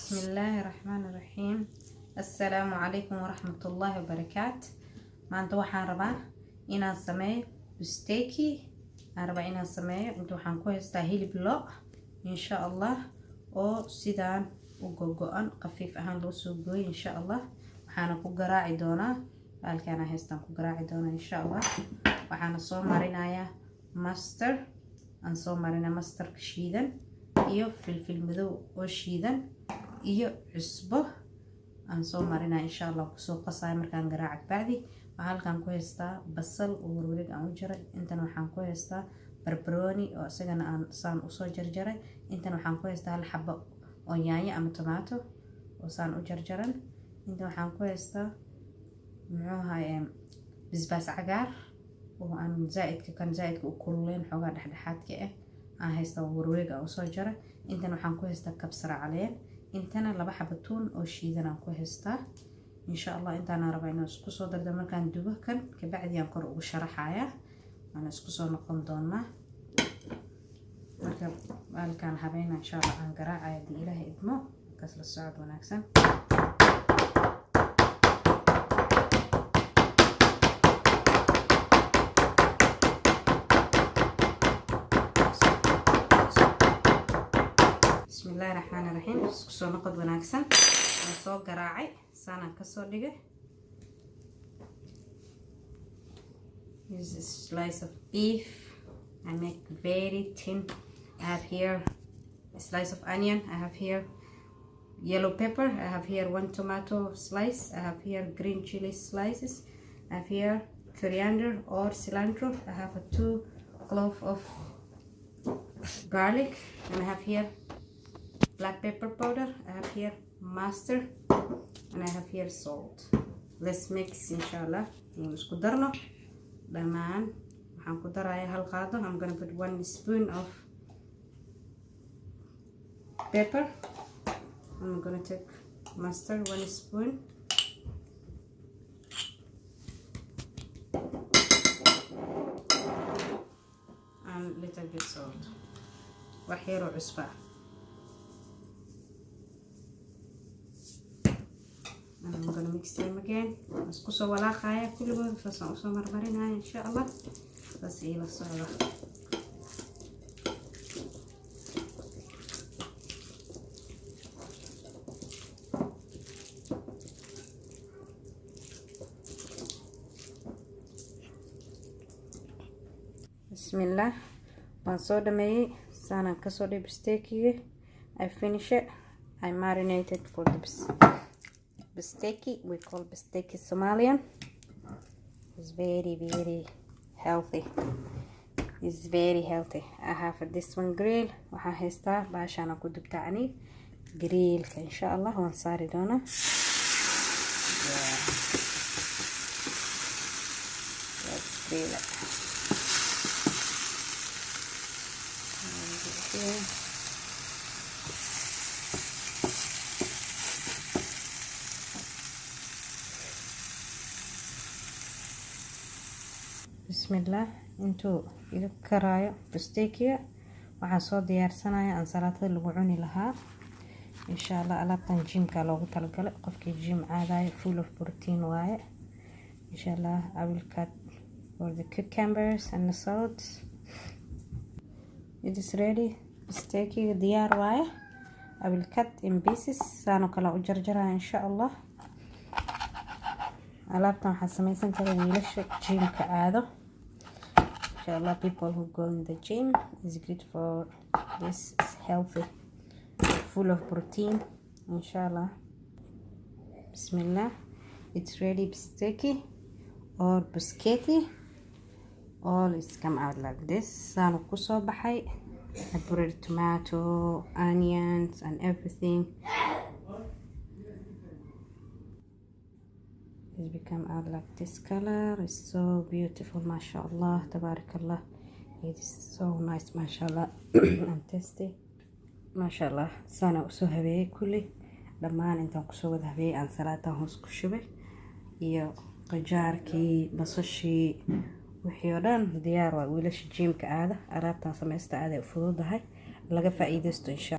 Bismillaahi Raxmaani Raxiim. Assalaamu calaykum waraxmatullaahi wabarakaat. Maanta waxaan rabaa inaan sameeyo bisteki. Aan rabaa inaan sameeyo. Inta waxaan ku haystaa hilib lo, insha Allah, oo sidaan u gogo-an, khafiif ahaan loo soo gooyay, insha Allah. Waxaana ku garaaci doonaa baalkaana haystaan ku garaaci doonaa, insha Allah. Waxaana soo marinayaa mustard aan soo marinaa, mustardka shiidan iyo filfil madow oo shiidan iyo cusbo aan soo marinaa, insha Allah. Kusoo qasaya markaan garaaca bacdi. Waxaan halkan ku haystaa basal oo warwareeg aan u jaray. Intan waxaan ku haystaa barbarooni oo isagana aan saan usoo jarjaray. Intan waxaan ku haystaa hal xabo oo yaanyo ama tomato oo saan u jarjaran. Intan waxaan ku haystaa, muxuu ahaye, basbaas cagaar oo aan zaaidka kan zaaidka u kululeyn, xoogaa dhexdhexaadka ah aan haystaa, warwareeg aan usoo jaray. Intan waxaan ku haystaa kabsar caleen. Intana laba xabo tuun oo shiidan aan ku haystaa, insha Allah. Intaana rabaa inaan isku soo dardo markaan dubo kan kabacdi aan kor ugu sharaxaya. Waana isku soo noqon doonaa. Marka baalkaan habeyna, insha Allah, aan garaacaya haddii Ilaaha idmo. Markaas la socod wanaagsan. Bismillahi Raxmaani Raxiim. Isku soo noqod wanaagsan. Waan soo garaacay, saanaan kasoo dhigay. This is a slice of beef I make very thin. I have here a slice of onion, I have here yellow pepper, I have here one tomato slice, I have here green chili slices, I have here coriander or cilantro, I have a 2 clove of garlic, and I have here black pepper powder, I have here mustard, and I have here salt. Let's mix, inshallah. Aynu isku darno dhammaan. Waxaan ku darayaa hal qaado. I'm gonna put one spoon of pepper. I'm gonna take mustard, one spoon, and little bit salt, wax yaroo cusba ah. And I'm gonna mix them again. Isku soo walaaqaya kulligood, saasaan usoo marmarinaya, insha Allah. Saas iila socda. Bismillah. Waan soo dhameeyey, saanaan kasoo dhigay bisteekiga. I finish it. I marinated for the bisteki. We call bisteki Somalian. It's very, very healthy. It's very healthy. I have this one grill. Waxaan haystaa baashaana ku dubtaa ani grillka, insha Allah. Waan saari doonaa. Yeah. Let's grill it. Here. Bismillah. Intuu iga karaayo bistekiga, waxaan soo diyaarsanaya ansalaatada lagu cuni lahaa, insha Allah. Alaabtan gymka loogu talagalay, qofkii gym aadayo, full of protein waaye, insha Allah. I will cut for the cucumbers and the salt. It is ready. Bistekiga diyaar waaye. I will cut in pieces, saanoo kale u jarjaraya, insha Allah. Alaabtan waxaa sameysan kara wiilasha gymka aado, insha Allah. People who go in the gym is good for this. Is healthy, full of protein, inshallah. Bismillah. It's ready. Bisteki or biscotti, all is come out like this. Saanu kusoo baxay. I put it tomato, onions and everything. It's become out like this color. It's so beautiful, mashallah, tabarakallah. It is so nice, mashallah, and tasty, mashallah. Saana usoo habeeyey kulli dhammaan. Intaan kusoo wada habeeyey, aan salaadan hoos ku shubay iyo qajaarkii, basashii, wixii oo dhan diyaar waa. Wiilasha gymka aada, alaabtan sameysta, aaday u fududahay, laga faa-iideysto, insha.